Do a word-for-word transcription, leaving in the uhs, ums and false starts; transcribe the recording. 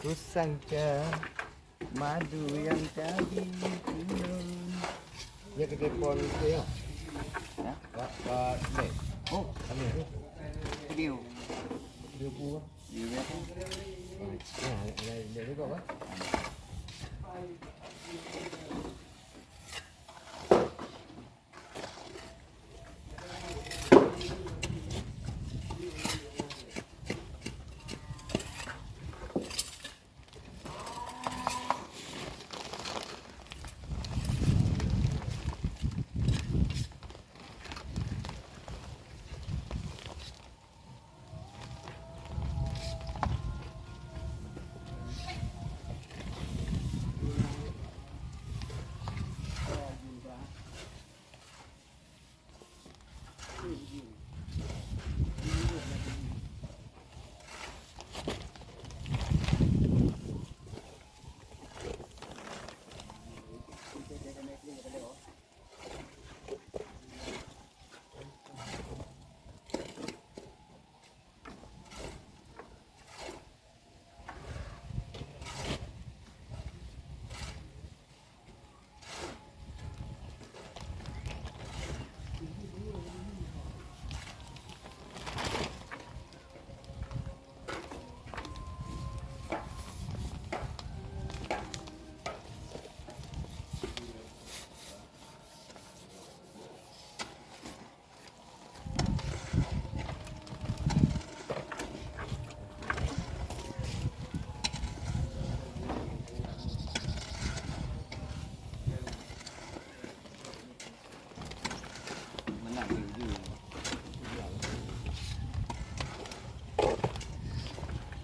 Kusangka madu yang tadi turun. Ya, kita pon tu ya. Ya? Pak, Pak Mek. Oh, kami tu. Video. Video apa? Video apa? Ah, ya, ya, ya, juga, Pak.